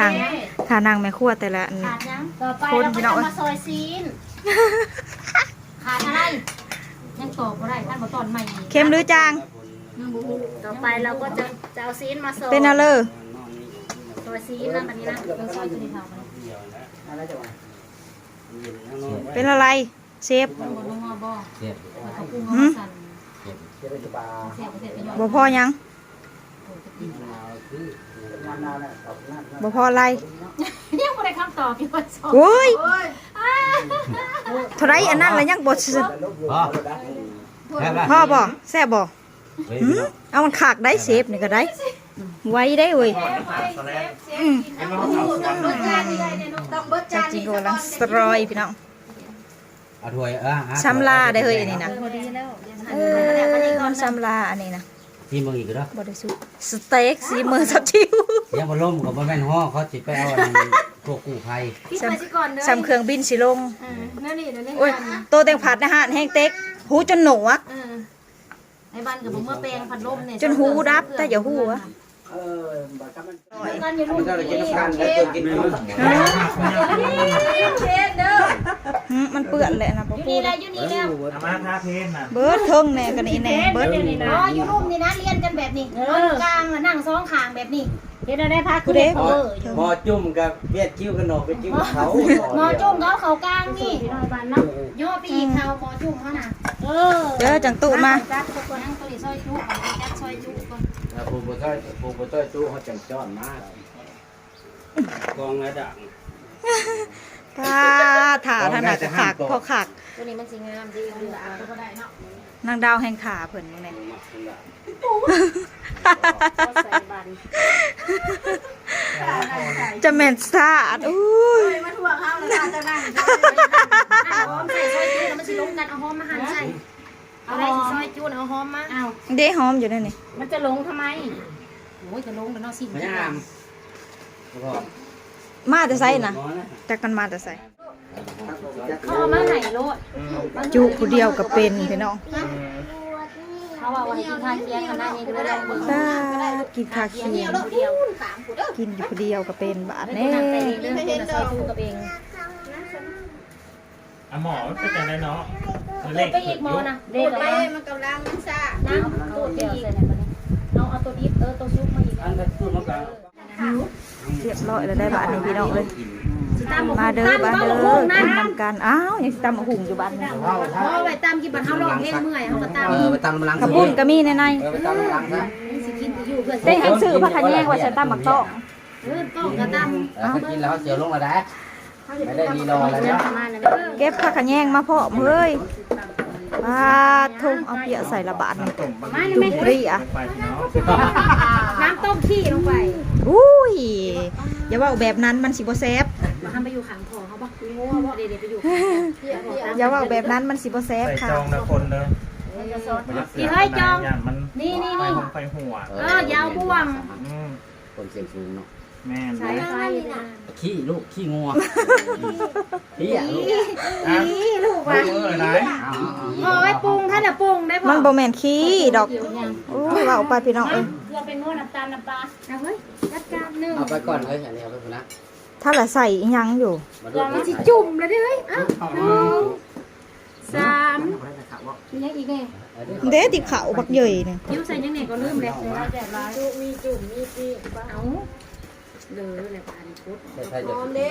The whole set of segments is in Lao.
ນັ່ງ ທ່ານັ່ງແມ່ຄົວແຕ່ລະອັນ ຂາດຫຍັງ? ຄົນພີ່ນ້ອງເອີຍ ຕໍ່ໄປເຮົາກໍຈະມາຊອຍຊີ້ນ. ຂາດອະໄລ? ຍັງຕອບບໍ່ໄດ້ ຄັນບໍ່ຕອນໃໝ່ອີກ. ເຄັມຫຼືຈາງ? ຍັງບໍ່ຮູ້. ຕໍ່ໄປເຮົາກໍຈະ ຈະເອົາຊີ້ນມາຊອຍ. ເປັນອະເລີ? ຊອຍຊີ້ນນະ ບັດນີ້ນະ. ເອີ ຊອຍຕົວນີ້ເທົ່າກັນ. ເປັນອະໄລ? ເຊບ ມັນບໍ່ນົວບໍ່? ເຊບ ແລ້ວກໍປຸງເອົາ ຫືມ ວ່າຊັ້ນ ເຊບ ເຊບ ບໍ່ພໍຫຍັງ? ບໍ່ພໍໄລ? ຍັງບໍ່ໄດ້ຄຳຕອບຢູ່ວ່າ ໂອ້ຍ ເທົ່າໃດອັນນັ້ນລະຍັງບໍ່ເສັດ. ພໍ ພໍບໍ່? ແຊບບໍ່? ຫືມ ເອົາມັນຄັກໄດ໋ ເຊບນີ້ກໍໄດ້ ໄວໄດ໋ເວີຍ. ອືມ ເຈົ້າຈິງກໍກຳລັງສະລອຍພີ່ນ້ອງ. ເອົາຖ້ວຍ ເອີ ຊຳລາໄດ້ເຮີ້ຍ ອັນນີ້ນະ. ເອີ ມັນຊຳລາອັນນີ້ນະ. ຊີມເບິ່ງອີກເດີ. ບໍ່ໄດ້ສຸກ. ສະເຕັກຊີມເບິ່ງສັກທິວ. ຍັງບໍ່ລົມກໍບໍ່ແມ່ນຫໍ ເຂົາຊິໄປເອົາອັນນັ້ນ ພວກກູ້ໄພ. ປິດໄວ້ຊິກ່ອນເດີ. ຊຳເຄື່ອງບິນຊິລົງ. ເອີ ແນວນີ້ ແນວນີ້. ໂອ້ຍ ໂຕແຕ່ງຜັດໃນຮ້ານແຮງເຕັກ ຫູຈົນໜວກ. ເອີ. ໄອ້ບ້ານກໍບໍ່ເມືອແປງພັດລົມນີ້ ຈົນຫູດັບ ແຕ່ຢ່າຫູຫວາ. ເອີ ມັນກໍໄດ້ກິນນຳກັນ ແລ້ວຕົວກິນນຳກັນ. ຫືມ ມັນເປື້ອນແຫຼະນະ ບໍ່ ຢູ່ນີ້ແຫຼະ ຢູ່ນີ້ແຫຼະ. ເອົາມາທາເພນນະ ເບິດເທິງແດ່ ກັນນີ້ແດ່ ເບິດ. ອໍ ຢູ່ລຸ່ມນີ້ນະ ລຽນກັນແບບນີ້. ເອີ ເອົາຢູ່ກາງ ນັ່ງສອງຂ້າງແບບນີ້. ເຮັດແນວໃດພາ ຄືເດັກ ເອີ ໝໍຈຸ້ມກັບວຽດຄິ້ວກັນນອກ ວຽດຄິ້ວເຂົາ ໝໍຈຸ້ມເຂົາເຂົ້າກາງນີ້ ຍໍໄປອີກເຂົາ ໝໍຈຸ້ມເຂົານະ. ເອີ ເດີ ຈັ່ງຕູ້ມາ ຈັກຄົນ ຍັງຕົວນີ້ຊອຍຈຸ ຈັກຊອຍຈຸກ່ອນ. ແລ້ວຜູ້ບໍ່ຊອຍ ຜູ້ບໍ່ຊອຍຈຸເຮົາຈັ່ງຈ້ອນມາ ກອງລະດັງ. ປາ ຖ້າທາງນັ້ນນະ ກອງໄດ້ແຕ່ຫ້າມໂຕະ ຄັກ ຕົວນີ້ມັນຊິງາມດີ ນາງດາວແຮ່ງຖ້າເພິ່ນເບິ່ງແດ່. ຈະແມ່ນຊາດ ໂອ້ຍ ມາທວງເຮົາແລ້ວ ຈະນັ່ງ ຫອມໃສ່ຊອຍຈຸ ມັນຊິລົງກັນ ເອົາຫອມມາຫັ່ນໃສ່ ເອົາໄດ້ຊິຊອຍຈຸ ເອົາຫອມມາ. ເອົາ ເດ້ຫອມຢູ່ໃນນີ້ ມັນຈະລົງທຳໄມ? ໂອ້ຍ ຈະລົງແລ້ວເນາະ ຊິ ມາແຕ່ໃສນະ? ຈັກມັນມາແຕ່ໃສ? ເຂົາເອົາມາໃຫ້ໂລດ ຈຸຜູ້ດຽວກໍເປັນພີ່ນ້ອງ. ເຂົາເວົ້າວ່າໃຫ້ກິນຄາຄຽງ ອັນນັ້ນນີ້ກໍເລີຍລອງເບິ່ງ ກິນຄາຄຽງ ກິນຢູ່ຜູ້ດຽວກໍເປັນບາດນີ້. ອາໝໍ ມັນເປັນຈັ່ງໃດເນາະ? ເລກໄປອີກໝໍນະ ເລກໄປ ມັນກຳລັງມັນຊ້າ ນ້ຳຕູດໄປອີກ. ເອົາ ເອົາໂຕດິບ ເອີ ໂຕສຸກມາອີກ ອັນນັ້ນສູດນຳກັນ. ຮຽບຮ້ອຍແລ້ວໄດ໋ບາດນີ້ພີ່ນ້ອງເອີຍ ມາເດີ ມາເດີ ກິນນຳກັນ. ອ້າວ ຍັງຊິຕຳບັກຫຸ່ງຢູ່ບາດນີ້. ເອົາໄວ້ຕຳກິນ ບັດເຮົາຮ້ອງເພງເມື່ອຍ ເຮົາກໍຕຳ. ເອີ ໄປຕຳນຳຫຼັງ ກະປຸ້ນກໍມີໃນໃນ ເອີ ໄປຕຳນຳຫຼັງຊະ ຊິກິນຢູ່ເພື່ອນ. ໄດ້ຫຍັງຊື້ຜັກຂະແຍງວ່າໃສ່ຕຳບັກຕ້ອງ ເອີ ຕ້ອງກໍຕຳ. ເອີ ກິນແລ້ວເຮົາຊິເອົາລົງແລ້ວໄດ໋ ໄດ້ລີລໍແລ້ວເນາະ. ເກັບຜັກຂະແຍງມາພ້ອມເຮີ້ຍ. ປາດໂທ້ ເອົາເປຍໃສ່ລະບາດນີ້ ຈຸ້ມເປຍ ນ້ຳຕົ້ມຂີ້ລົງໄປ. ອຸ້ຍ ຢ່າເວົ້າແບບນັ້ນ ມັນຊິບໍ່ແຊບ. ມາທຳໄປຢູ່ຂ້າງພໍ່ເຮົາບໍ່? ເດ ໄປຢູ່ ຢ່າເວົ້າແບບນັ້ນ ມັນຊິບໍ່ແຊບ. ໃສ່ຈອງນະຄົນເດີ ເອີ ຊິເຮີ້ຍຈອງ ຢ້ານມັນ ນີ້ໆໆ ໄຟຫົວ. ເອີ ຢ່າເອົາບ່ວງ ອືມ ຄົນສ່ຽງສູງເນາະ. ແມ່ນ ສາຍໄຟນະ ຂີ້ລູກ ຂີ້ງົວ ເອີ ຂີ້ລູກ ຂີ້ລູກວ່າ ເອີ ໄດ້ ເອົາ ເອົາ ເອົາ ເອົາໄວ້ປຸງ ຖ້ານະປຸງໄດ້ພໍ. ມັນບໍ່ແມ່ນຂີ້ດອກ. ໂອ້ຍ ເວົ້າໄປພີ່ນ້ອງເອີຍ ເກືອ ແປ້ງນົວ ນ້ຳຕານ ນ້ຳປາ. ເອົາເຮີ້ຍ ຈັດການໜຶ່ງ ເອົາໄປກ່ອນເຮີ້ຍ ອັນນີ້ເອົາໄປພຸ້ນນະ. ຖ້າລະໃສ່ອີ່ຫຍັງຢູ່ ມາດູ ມັນຊິຈຸ້ມແລ້ວເດີເຮີ້ຍ. ເອົ້າ ເອົາ ສາມ ມີຫຍັງອີກແດ່? ເດ້ ຕິບເຂົ້າບັກເຍີ້ຍນີ້ ຢູ່ໃສ່ຫຍັງແດ່ກໍລືມແລ້ວ. ຈຸ ມີຈຸ້ມ ມີປີ້ ເອົາ ເລີແລ້ວບາດນີ້ກົດ ຫອມເດ້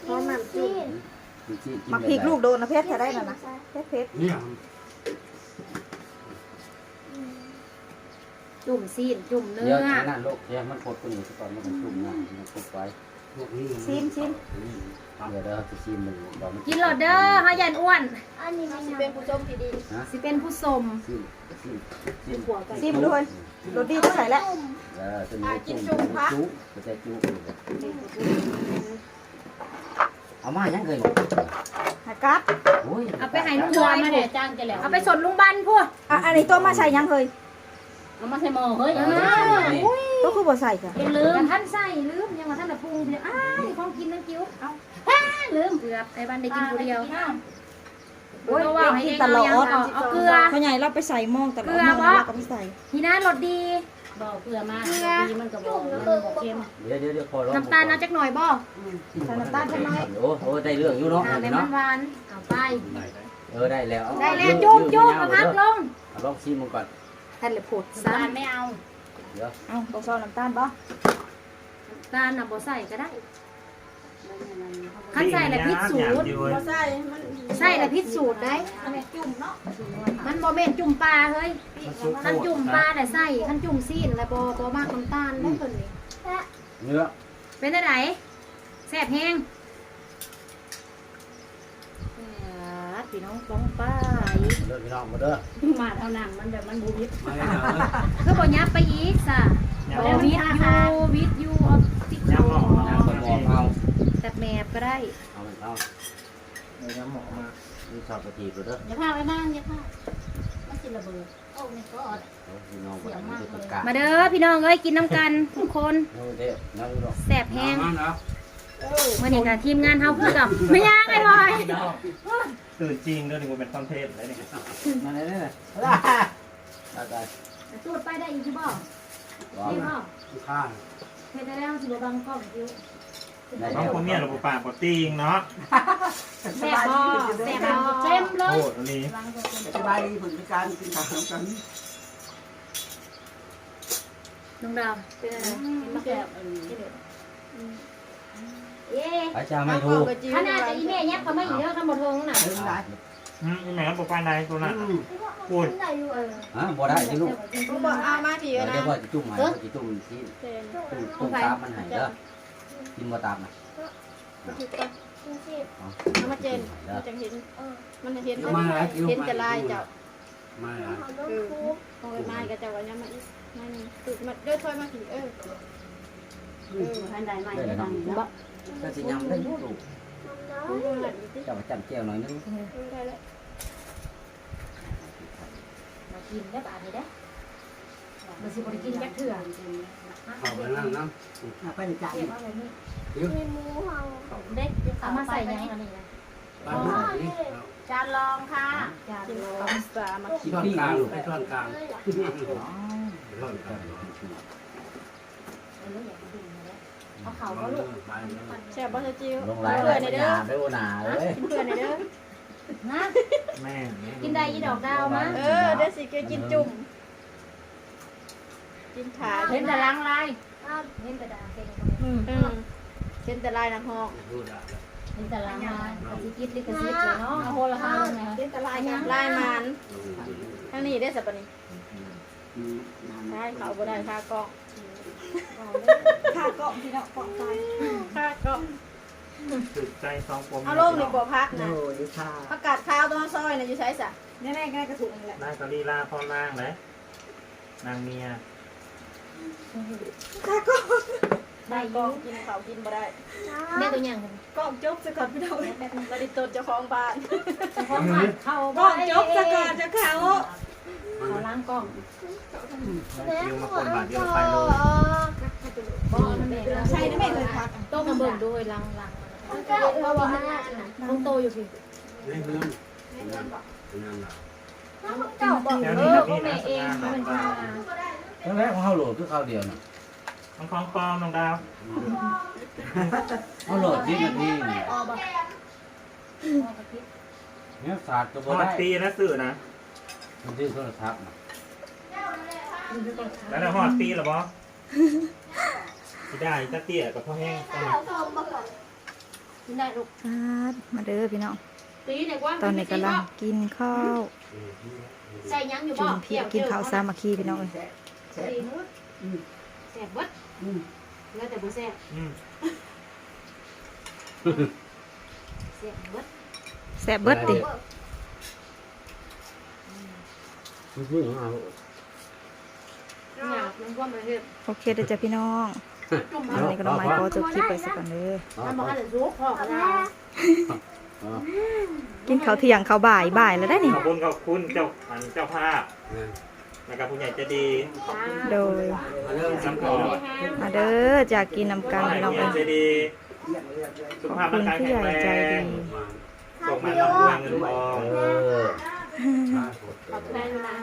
ຫອມນ້ຳຈຸ້ມ. ໝາກພິກລູກໂດນນະ ເຜັດເທົ່າໃດນັ້ນນະ ເຜັດໆ. ຈຸ້ມຊີ້ນ ຈຸ້ມເນື້ອ ດຽວນັ້ນລູກ ດຽວມັນປົດຕົວນີ້ຊະກ່ອນ ມັນຈຸ້ມນ້ຳ ມັນປົດໄວ້. ຊີມ ຊີມ ດຽວເດີ ຊິຊີມເບິ່ງວ່າມັນ ກິນໂລດເດີ ເຮົາຢ້ານອ້ວນ. ອັນນີ້ມັນຊິເປັນຜູ້ຊົມທີ່ດີ ຮະ ຊິເປັນຜູ້ຊົມ. ຊີມ ຊີມ ຊີມ ຊີມດ້ວຍ ລົດດີໄປໃສແລ້ວ? ເອີ ຕົວນີ້ຈຸ້ມ ຈຸ ບໍ່ໃຊ່ຈຸ ເອົາມາຫຍັງເຄີຍ ໃຫ້ກັບ. ໂອ້ຍ ເອົາໄປໃຫ້ລຸງບອຍ ເອົາໄປສົນລຸງບັນພຸ້ນ. ອ່ະ ອັນນີ້ໂຕມາໃສ່ຫຍັງເຄີຍ? ເອົາມາໃສ່ໝໍ້ເຮີ້ຍ. ໂຕຄືບໍ່ໃສ່ກະ ລືມ ກະທັນໃສ່ ລືມ ຍັງວ່າທັນລະປຸງຢູ່. ອ້າຍ ຂອງກິນນາງຈິວ ເອົາ ລືມ ເກືອບ ໄອ້ບ້ານໄດ້ກິນຜູ້ດຽວ. ໂອ້ຍ ເປັນກິນຕະຫຼອດ ເອົາເກືອ ພໍ່ໃຫຍ່ລາວໄປໃສ່ມອງຕະຫຼອດ ເກືອ ມອງລາວກໍໄປໃສ່. ນີ້ນະ ລົດດີ ບໍ່ເກືອມາ ເກືອ ດີມັນກໍບໍ່ ມັນບໍ່ເຄັມ. ດຽວໆໆ ຂໍລອງ ນ້ຳຕານເອົາຈັກໜ່ອຍບໍ່? ອືມ ໃສ່ນ້ຳຕານຈັກໜ່ອຍ. ໂອ້ ໂອ້ ໄດ້ເລື່ອງຢູ່ເນາະ ອ່າ ແມ່ນມັນຫວານ. ເອົາໄປ ເອີ ໄດ້ແລ້ວ ໄດ້ແລ້ວ. ຈຸ້ມໆ ເອົາຜັກລົງ ລອງຊີມເບິ່ງກ່ອນ. ແທ້ແຫຼະ ໂພດຊ້ຳ ນ້ຳຕານໄມ່ເອົາ. ດຽວ ເອົາ ບໍ່ຊອບນ້ຳຕານບໍ່? ນ້ຳຕານນະບໍ່ໃສ່ກໍໄດ້. ຄັນໃສ່ແລ້ວຜິດສູດ ບໍ່ໃສ່ ມັນ ໃສ່ແລ້ວຜິດສູດໄດ໋. ມັນບໍ່ແມ່ນຈຸ້ມປາເຮີ້ຍ ມັນສຸກໂພດ ຄັນຈຸ້ມປາແລ້ວໃສ່ ຄັນຈຸ້ມຊີ້ນແລ້ວບໍ່ ບໍ່ມັກນ້ຳຕານເດ້ເພິ່ນນີ້. ເນື້ອ ເປັນຈັ່ງໃດ? ແຊບແຮງ. ປາດ ພີ່ນ້ອງປ້ອງປາຍ ເດີພີ່ນ້ອງມາເດີ. ມາເທົ່ານັ້ນ ມັນແບບມັນບໍ່ວິດ ມາເລີຍ ຄືບໍ່ຫຍັບໄປອີກຊະ? ຫຍັບ ບໍ່ວິດຢູ່ ວິດຢູ່ ອອກຕິດ ຫຍັບ ເອົາ ຫຍັບໝໍເອົາ ແຕບແມບກໍໄດ້ ເອົາ ເອົາ ເອົາຫຍັບໝໍມາ ມີຊອດກະທິໂລດເດີ. ຢ່າພາໄວ້ນານ ຢ່າພາ ມັນຊິລະເບີດ. ໂອ້ my god ໂອ້ ພີ່ນ້ອງ ມາເດີພີ່ນ້ອງເອີຍ ກິນນຳກັນທຸກຄົນ. ໂອ້ ເດ້ ແຊບແຮງ. ມາເນາະ ມື້ນີ້ກໍທີມງານເຮົາຄືເກົ່າ ແມ່ນຫຍັງໄອ້ບອຍ? ຕື່ນຈິງເດີ ນີ້ບໍ່ແມ່ນຄອນເທັນເດ້ນີ້. ມາເດີ ຕາຍ ຕາຍ ຈວດໄປໄດ້ອີກຢູ່ບໍ່? ບໍ່ ເຫັນບໍ່? ຂ້າງ ເຮັດໄດ້ແລ້ວ ຊິບໍ່ບັງກ້ອງອີກ. ບັງພວກເມຍລະບໍ່ປາກບໍ່ຕີງເນາະ. ແຊບບໍ່? ແຊບບໍ່? ເຕັມເລີຍ ໂອ້ ອັນນີ້ ສະບາຍດີ ເພິ່ນຄືກັນ ກິນຂ້າວນຳກັນ. ນ້ອງດາວ ເປັນຈັ່ງໃດ? ອືມ ກິນບັກແຊບ ກິນເດີ້. ອືມ ເຢ້ ໄປຈ້າ ໄມ້ທູກ. ຂະໜາດຈະອີແມ່ຫຍັບເຂົ້າມາອີກເດີ ຄັນບໍ່ເຖິງນະ. ເຖິງໄດ໋. ອືມ ອີແມ່ບໍ່ປານໃດໂຕນັ້ນ. ອືມ ໂອ້ຍ ກິນໄດ້ຢູ່ ເອີ ຮະ ບໍ່ໄດ້ຕິລູກ. ບໍ່ ເອົາມາທີ່ ດຽວ ນະ ດຽວພໍ່ຊິຈຸ້ມໃຫ້ ເອີ ພໍ່ຊິຈຸ້ມຊີ້ນ ເອີ ຕົ້ມ ຕົ້ມຕັບມັນໃຫ້ເດີ. ກິນບໍ່ຕັບນະ? ເອົາມາເຈນ ມັນຈັ່ງເຫັນ ເອີ ມັນເຫັນ ເຫັນແຕ່ລາຍເຈົ້າ. ມາລະ ເອີ ໂອ້ຍ ມາກະເຈົ້າກໍຍັງມາອີກ ມານີ້ ມາ ເດີ ຖອຍມາພີ້ ເອີ ເອີ ທັນໄດ້ມາອີກ ເອີ ເນາະ ເຈົ້າຊິຍຳໄດ້ຢູ່ລູກ ເຈົ້າກໍຈ້ຳແຈ່ວໜ້ອຍໜຶ່ງ ເອີ ໄດ້ແລ້ວ. ມາກິນເດີບາດນີ້ເດີ ມັນຊິບໍ່ໄດ້ກິນຈັກເທື່ອ. ເອົາໄປນັ້ນນຳ ເອົາໄປໃນຈານ ເກັບເອົາແບບນີ້ ມີໝູເຮົາ ເດ້ ເອົາມາໃສ່ຫຍັງອັນນີ້ນະ? ບ້ານເຮົານີ້ ຈານລອງຄ່ະ ຈານລອງ ກິນຂ້າວສາມັກຄີ ຊ້ອນກາງລູກ ໃຫ້ຊ້ອນກາງ ຊ້ອນກາງ ເອົາເຂົ້າບໍ່ລູກ? ແຊບບໍ່ຊາວຈິວ? ເພື່ອແດ່ເດີ ເພື່ອແດ່ເດີ ນະ ແມ່ນ ກິນໄດ້ອີດອກດາວມາ ເອີ ດຽວຊິກິນຈຸ້ມ. ກິນຂາ ເຫັນແຕ່ຫຼັງລາຍ ເຫັນແຕ່ດາເກັ່ງ ອືມ ເຫັນແຕ່ລາຍນັກຮ້ອງ ເຫັນແຕ່ຫຼັງລາຍ ຊິຕິດລິຂະສິດເລີຍເນາະ ເອົາໂທລະສັບນະ ເຫັນແຕ່ລາຍ ລາຍມານ ທາງນີ້ເດ້ສະບາດນີ້ ໄດ້ເຂົ້າບໍ່ໄດ້ຄາກ້ອງ ຄາກ້ອງ ພີ່ນ້ອງ ກ້ອງຕາຍ ຄາກ້ອງ ຖືກໃຈສອງຜົວເມຍ ເອົາລົງນີ້ບໍ່ຜັກນະ ໂອ້ຍ ຜັກກາດຂາວຕົວເຮົາຊອຍນະ ຢູ່ໃສຊະ? ໃນ ໃນ ໃນກະຖົງນີ້ແຫຼະ ນາງກໍລີລາພອນນາງເດ້. ນາງເມຍ ຕາກ້ອງ ໄດ້ຢູ່ ຕາກ້ອງກິນເຂົ້າກິນບໍ່ໄດ້ ແມ່ຕົວຫຍັງ ກ້ອງຈົກຊະກ່ອນພີ່ນ້ອງ ລະດິໂຕນເຈົ້າຂອງບ້ານ ເຈົ້າຂອງບ້ານເຂົ້າບໍ່ໄດ້ ກ້ອງຈົກຊະກ່ອນຈະເຂົ້າ ເຂົ້າຫຼັງກ້ອງ ດຽວມາຄົນບາດດຽວໄປເລີຍ ບໍ່ແມ່ນ ໃສ່ນະແມ່ເອີຍ ຕ້ອງມາເບິ່ງດູເຮີ້ຍ ຫຼັງ ຫຼັງ ຂອງໂຕຢູ່ພີ້ ໃນເຮືອນ ໃນເຮືອນ ໃນເຮືອນລາວ ເຈົ້າບອກ ເອີ ຂອງແມ່ເອງ ຂອງແມ່ເອງ ນັ້ນແຫຼະ ຂອງເຮົາໂຫຼດຄືຄາວດຽວນະ ມັນຂອງປອມ ນ້ອງດາວ ເຮົາໂຫຼດສິບນາທີນີ້ ແນວສາດກໍບໍ່ໄດ້ ຮອດປີແລ້ວຊື້ນະ ມັນຊື້ໂທລະສັບນະ ແລ້ວຮອດປີແລ້ວບໍ່? ຊິໄດ້ຕາເຕ້ຍກໍພໍແຮງ ກິນໄດ້ລູກ ມາເດີພີ່ນ້ອງ ຕອນນີ້ກຳລັງກິນເຂົ້າ ໃສ່ຫຍັງຢູ່ບໍ່? ຈຸ້ມເພຍ ກິນເຂົ້າສາມັກຄີພີ່ນ້ອງເອີຍ ແຊບເບິດ ອືມ ແຊບເບິດ ອືມ ເຫຼືອແຕ່ບໍ່ແຊບ ອືມ ແຊບເບິດ ແຊບເບິດຕິ ອືມ ໂອເຄເດີຈ້າພີ່ນ້ອງ ອັນນີ້ກໍນ້ອງໄມ້ຂໍຈົບຄລິບໄວ້ຊະກ່ອນເດີ ມັນບໍ່ທັນໄດ້ສຸກ ພໍກໍໄດ້ ກິນເຂົ້າທ່ຽງເຂົ້າບ່າຍ ບ່າຍແລ້ວໄດ໋ນີ້ ຂອບຄຸນ ຂອບຄຸນເຈົ້າ ອັນເຈົ້າພາບ ແມ່ນ ແລ້ວກໍຜູ້ໃຫຍ່ໃຈດີ ໂດຍ ມາເດີ ມາເດີ ຈາກກິນນຳກັນພີ່ນ້ອງເອີຍ ໃຈດີ ສຸຂະພາບຮ່າງກາຍແຂງແຮງ ຂອບຄຸນຜູ້ໃຫຍ່ໃຈດີ ໂຊກໝານ ເງິນທອງ ເອີ ຂອບໃຈຫຼາຍ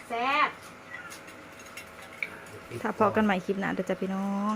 ແຊບ. ຖ້າພໍ້ກັນໃໝ່ຄລິບໜ້າເດີຈ້າພີ່ນ້ອງ.